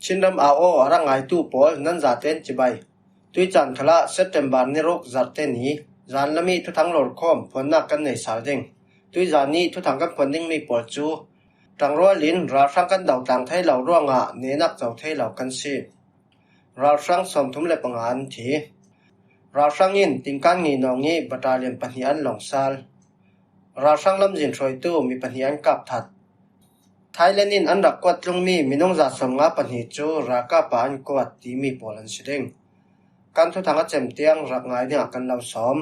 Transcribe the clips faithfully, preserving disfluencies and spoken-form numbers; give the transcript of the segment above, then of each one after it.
Chinram au aw a rak ngaitu pawl nan zaten cibai. Tuicaan khalah September ni ruk Zarte ni zanlami thuthang lorkhawm phuannak kan nei sal ding. Tuizan ih thuthang kan phuan dingmi pawl cu ṭangrual in ralhrang kan dotlang thei lo ruangah nenak co thei lo kan si. Ralhrang sawmthum le panga an thi. Ralhrang in Tingkan Nginawng ih battalion pahnih an lawng sal. Ralhrang lamzin hruaitu mi pahnih an kap that. Thailand in an rak kuat tlungmi minung za sawmnga pahnih cu ralkap ah an kuat timi pawl an si ding. Kan thuthang a cem tiang rak ngai dingah kan lo sawm.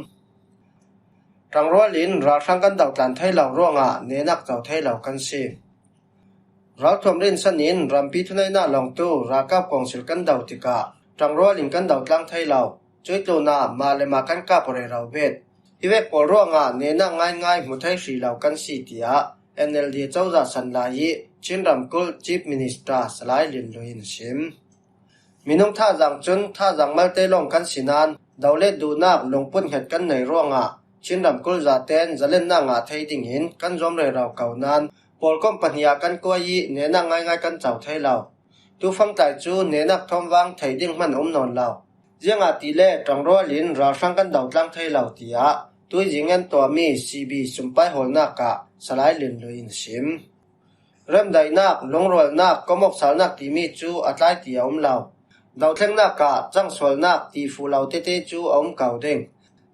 Ṭangrual in ralhrang kan dotlan thei lo ruangah nenak co thei lo kan si. Ralthuam rinsan in rampi thuneihnak lawngtu ralkap kawngsil kan do tikah ṭangrual in kan dotlang thei lo. Cuih tlunah mah le mah kan kap rero bit. Hi vek pawl ruangah nenak ngaingai hmu thei hrih lo kan si, tiah N L D cozah san lai ih Chin ramkulh Chief Minister Salai Lian Lui in a sim. Minung thazaang cun thazaang malte lawng kan si nain do le duhnak lungput hnget kan nei ruangah Chin ramkulh zaten zalennak ngah thei dingin kan zuam rero ko nain pawlkom pahnih ah kan kuai ih nenak ngaingai kan co thei lo. Tufangtlai cu nenak thawmvang theih ding hman a um nawn lo. Ziangahtile ṭangrual in ralhrang kan dotlang thei lo, tiah tuizing an tuahmi C B sumpai hawlnak ah Salai Lian Lui in a sim. Remdaihnak, lungrualnak, komawk salnak timi cu a tlai ti a um lo. Dothlengnak ah cangsualnak ti fuh lo tete cu a um ko ding.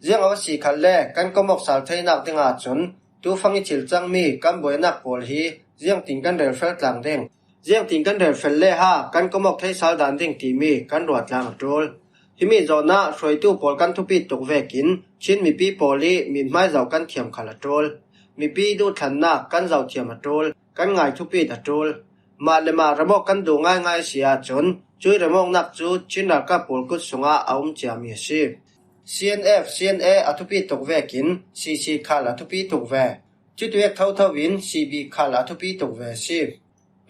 Ziang a va si khalle kan komawk sal theinak ding ahcun tufang ih thil cangmi kan buainak pawl hi ziangtin kan relfel tlang ding? Ziangtin kan relfel le ha kan komawk thei sal dan ding timi kan ruat tlang a ṭul. Himi zawn ah hruaitu pawl kan thupit tuk vekin Chin mipi pawl ih mithmai zoh kan thiam khal a ṭul. Mipi duhthlannak kan zoh thiam a ṭul, kan ngai thupit a ṭul. Mah le mah remawk kan duh ngaingai a si ahcun cuih remawknak cu Chin ralkap pawl kut sungah a um ciami a si. C N F, C N A a thupi tuk vekin C C khal a thupi tuk ve. Cuti vek thotho in C B khal a thupi tuk ve a si.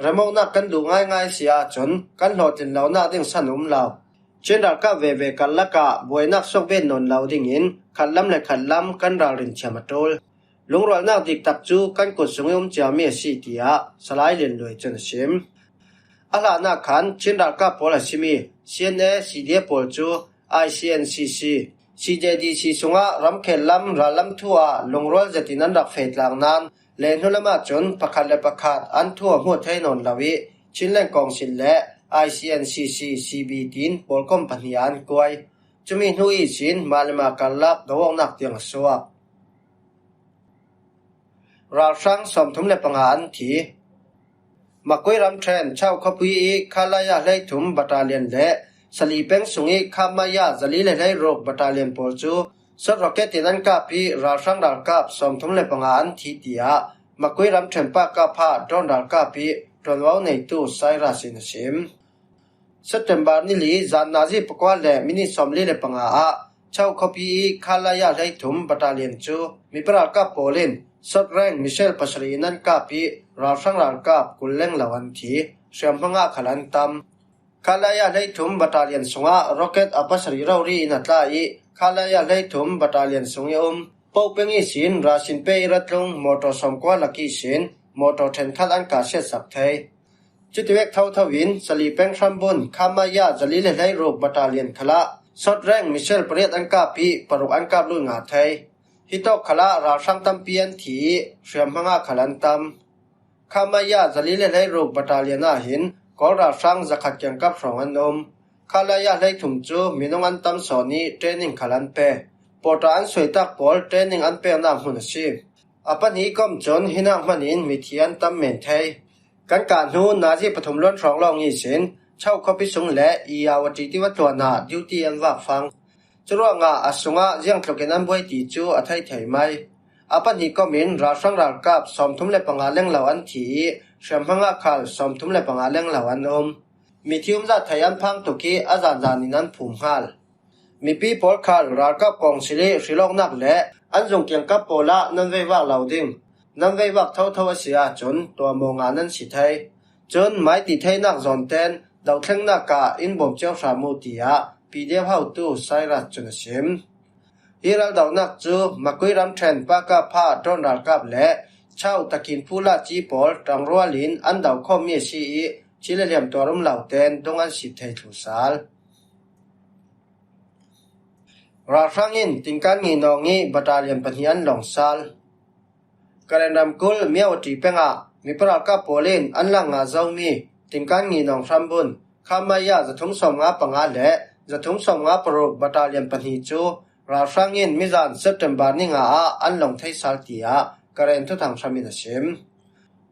Remawknak kan duh ngaingai a si ahcun kan hlawhtlin lonak ding san a um lo. Chin ralkap veve karlak ah buainak suak bet nawn lo dingin khatlam le khatlam kan ralrin thiam a ṭul. Lungrualnak diktak cu kan kut sung ih um ciami a si, tiah Salai Lian Lui cun a sim. A hlanah khan Chin ralkap pawl a simi C N A, C D A pawl cu I C N C C, C J D C sungah ramkhel lam, rallam thu ah lungrual zetin an rak feh tlang nain le hnulam ahcun pakhat le pakhat an thu a hmuh thei nawn lo ih Chinland Council le I C N C C, C B tiin pawlkom pahnih ah an kuai. Cumi hnu ihsin mah le mah karlak do awknak tiang a suak. Ralhrang sawmthum le panga an thi. Makui ramṭhen Chau khuapi ih Khalaya hleithum battalion le Sali peng sungih Khamaya zali le hleiruk battalion pawl cu sawt rocket in an kap ih ralhrang ralkap sawmthum le panga an thi, tiah Makui ramṭhen Pakapha drone ralkap ih ṭuanvo neitu Cyrus in a sim. September ni li zan nazi pakua le minit sawmli le panga ah Chau khuapi ih Khalaya hleithum battalion cu mipa ralkap pawl in sawt reng missile pasarih in an kap ih ralhrang ralkap kul lenglo an thi, hriamhma ngah khal an tam. Khalaya hleithum battalion sungah rocket a pasarih rori in a tla ih Khalaya hleithum battalion sung ih um Popeng ihsin Rasinpe ih ra tlung motor sawmkua lak ihsin motor ṭhenkhat an kah siatsak thei. Cuti vek thotho in Sali peng hrambun Khamaya zali le hleiruk battalion khalah sawt reng missile pariat an kap ih paruk an kap lut ngah thei. Hitawk khalah ralhrang tampi an thi ih hriamhma ngah khal an tam. Khamaya zali le hleiruk battalion ah hin Kawl ralhrang zakhat kiangkap hrawng an um. Khalaya hleithum cu minung an tam sawn ih training khal an pe. Pawṭa an suaitak pawl training an peknak hmun a si. A pahnih kom cun hinah hman in mithi an tam men thei. Kan kah hnu nazi pathum luan hrawng lawng ihsin Chau khuapi sung le Iyawati tiva tluan ah duty an vak fang. Curuangah a sungah ziangtluk in an buai ti cu a thei thei mai. A pahnih kom in ralhrang ralkap sawmthum le panga lenglo an thi ih hriamhma ngah khal sawmthum le panga lenglo an um. Mithi umzah theih an phang tuk ih a zanzan in an phum hngal. Mipi pawl khal ralkap kawngsil ih hrilawknak le an zung kiangkap pawl ah nan veivak lo ding, nan veivak thotho a si ahcun tua mawngah nan si thei. Cun mai ti theinak zawnten dothlengnak ah in bawm cio hram uh, tiah P D F hotu Cyrus cun a sim. Hi raldohnak cu Makui ramṭhen Pakapha drone ralkap le Chau takin phulaci pawl ṭangrual in an dokhawmmi a si ih Thil a liam tuar um lo ten dung an sip thei thlu sal. Ralhrang in Tingkan Nginawng i battalion pahnih an lawng sal. Karen ramkulh Myawaddy peng ah mipa ralkap pawl in an lak ngah zomi Tingkan Nginawng hrambun Khamaya zathum sawmnga panga le zathum sawmnga paruk battalion pahnih cu ralhrang in mizan September ni nga ah an lawng thei sal, tiah Karen thuthang hram in a sim.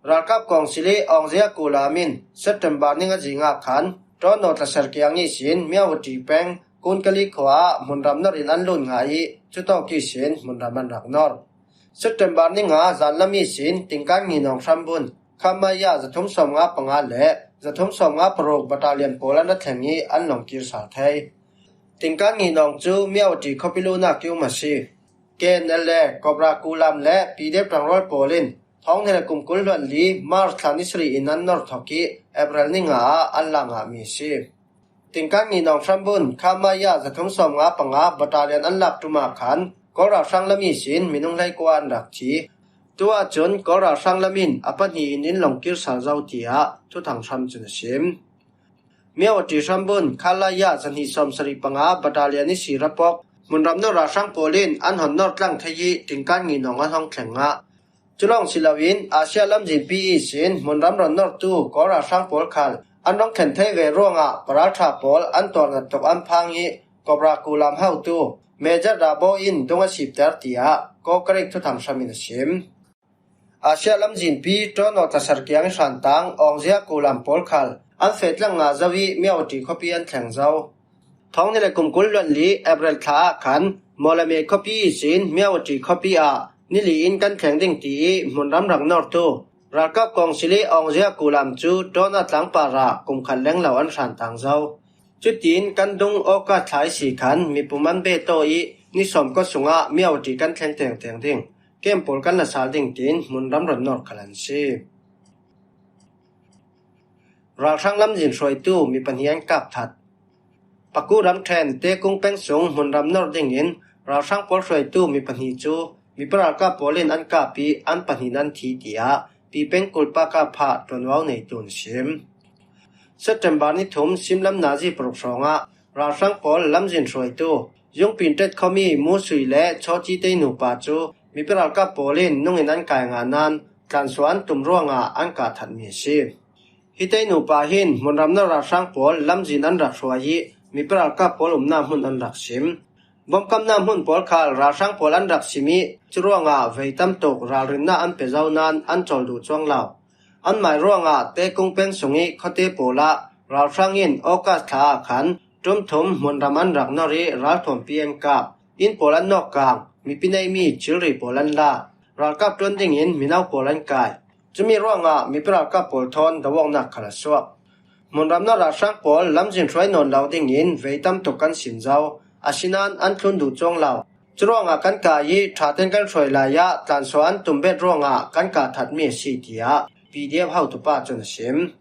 Ralkap kawngsil i Aung Zia Kulam in September ni nga zing ah khan Tawnaw tlaser kiang ihsin Myawaddy peng Kunkali khua ah hmunram nor in an lut ngah i cutawk ihsin hmunram an rak nor. September ni nga zanlam ihsin Tingkan Nginawng hrambun Khamaya zathum sawmnga panga le zathum sawmnga paruk battalion pawl an a thleng i an lawng kir sal thei. Tingkan Nginawng cu Myawaddy khuapi lunak i um a si. K N L A, Cobra Kulam le P D F ṭangrual pawl in thawng hnih le kum kul hluan li March thla ni sarih in an nor thawk i April ni nga ah an lak ngahmi a si. Tingkan Nginawng hrambun Khamaya zathum sawmnga panga battalion an lak ṭum ah khan Kawl ralhrang lam ihsin minung hleikua an rak thi. Tu ahcun Kawl ralhrang lam in a pahnih in in lawng kir sal zo, tiah thuthang hram cun a sim. Myawaddy hrambun Khalaya zahnih sawmsarih panga battalion i si rapawk hmunram nor ralhrang pawl in an hon nor tlang thei i Tingkan Nginawng an hong thleng ngah. Cu lawng si loin Asia lamzinpi ihsin hmunram ron nortu Kawl ralhrang pawl khal an rong thlen thei ve ruangah paralṭha pawl an tuarnat tuk an phang i Cobra Kulam hotu Major Dabo in dung a sipter, tiah Kawkarik thuthang hram in a sim. Asia lamzinpi Tawnaw tlaser kiang i hrantang Aung Zia Kulam pawl khal an feh tlang ngah zo i Myawaddy khuapi an thleng zo. Thawng hnih le kum kul hluan li April thla ah khan Mawlamei khuapi ihsin Myawaddy khuapi ah ni li in kan thleng ding ti i hmunram rak nortu ralkap kawngsil i Aung Zia Kulam cu Tawnaw tlang parah kum khat leng lo an hrantang zo. Cutin kan dung August thla i si khan mipum an be taw i ni sawm kua sungah Myawaddy kan thleng tengteng ding, kem pawl kan la sal ding tiin hmunram ron nor khal an si. Ralhrang lamzin hruaitu mi pahnih an kap that. Paku ramṭhen Tekung peng sung hmunram nor dingin ralhrang pawl hruaitu mi pahnih cu mipa ralkap pawl in an kap i an pahnih in an thi, tiah Pipeng kulpa kap phah ṭuanvo neitu in a sim. September ni thum simlam nazi paruk hrawngah ralhrang pawl lamzin hruaitu Yungpin ṭet khuami Musui le Chawci tei nupa cu mipa ralkap pawl in nung in an kai ngah nain tlansuah an tum ruangah an kah thatmi a si. Hi tei nupa hin hmunram nor ralhrang pawl lamzin an rak hruai i mipa ralkap pawl umnak hmun an rak sim. Bawmkamnak hmun pawl khal ralhrang pawl an rak sim i curuangah vei tam tuk ralrinnak an pe zo nain an cawl duh cuang lo. Anmai ruangah Tekung peng sung i khuate pawl ah ralhrang in August thla ah khan ṭum thum hmunram an rak nor i ralthuampi an kap. Inn pawl an nawkkang, mipi neihmi thilri pawl an la, ralkap ṭuan dingin mino pawl an kai. Cumi ruangah mipi ralkap pawl thawn doawknak khal a suak. Hmunram nor ralhrang pawl lamzin hruai nawn lo dingin vei tam tuk kan sin zo. Asinain an thlun duh cuang lo. Curuangah kan kai i ṭha tein kan hruai lai ah tlansuah an tum bet ruangah kan kah thatmi a si, tiah P D F hotupa cun a sim.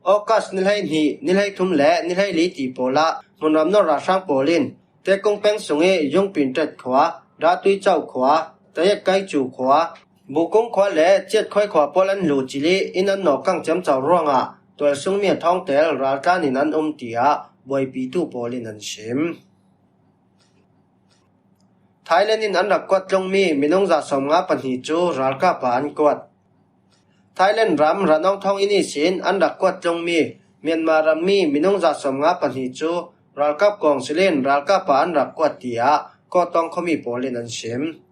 August ni hleihnih, ni hleithum le ni hleili ti pawl ah hmunram nor ralhrang pawl in Tekung peng sung i Yungpin ṭet khua, Datui Cauh khua, Tayek Kaicu khua, Bukung khua le Ciat Khuai khua pawl an luh cil i inn an nawkkang ciamco ruangah tualsungmi a thawngtel raltlan in an um, tiah buaipitu pawl in an sim. Thailand in an rak kuat tlungmi minung za sawmnga pahnih cu ralkap ah an kuat. Thailand ram Ranong thawnginn ihsin an rak kuat tlungmi Myanmar rammi minung za sawmnga pahnih cu ralkap kawngsil in ralkap ah an rak kuat, tiah Kawtawng khuami pawl in an sim.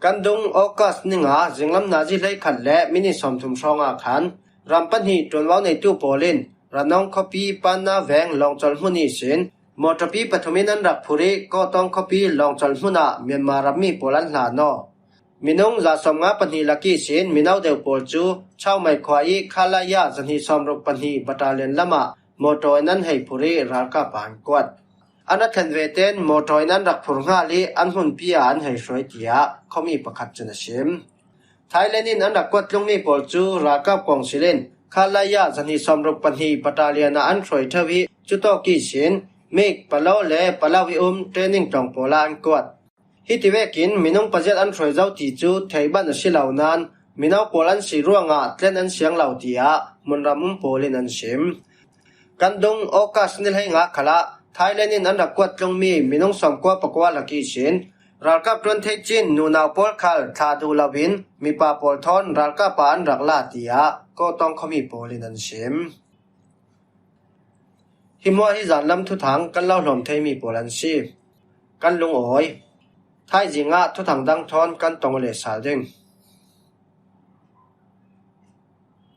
Kan dung August ni nga zinglam nazi hleikhat le minit sawmthum hrawngah khan ram pahnih ṭuanvo neitu pawl in Ranong khuapi Panna veng lawngcawl hmun ihsin mawṭawpi pathum in an rak phurh i Kawtawng khuapi lawngcawl hmun ah Myanmar rammi pawl an hlan aw. Minung za sawmnga pahnih lak ihsin mino deuh pawl cu Chaumai khua i Khalaya zahnih sawmruk pahnih battalion lamah mawṭaw in an hei phurh i ralkap ah an kuat. An a thlen ve tein mawṭaw in an rak phurh hngal i an hmunpi ah an hei hruai, tiah khuami pakhat cun a sim. Thailand in an rak kuat tlungmi pawl cu ralkap kawngsil in Khalaya zahnih sawmruk pahnih battalion ah an hruai ṭheu i cutawk ihsin Mik, Palaw le Palaw i um training tlawng pawl ah an kuat. Hiti vekin minung paziat an hruai zo ti cu thei banh a si lo nain Mino pawl an si ruangah tlen an siang lo, tiah hmunram um pawl in an sim. Kan dung August ni hleinga khalah Thailand in an rak kuat tlungmi minung sawmkua pakua lak ihsin ralkap ṭuan thei cin nunau pawl khal thlah duh loin mipa pawl thawn ralkap ah an rak la, tiah Kawtawng khuami pawl in an sim. Hi hmuah hi zanlam thuthang kan lo hlawm theimi pawl an si. Kan lungawi. Thaizing ah thuthang dang thawn kan tong leh sal ding.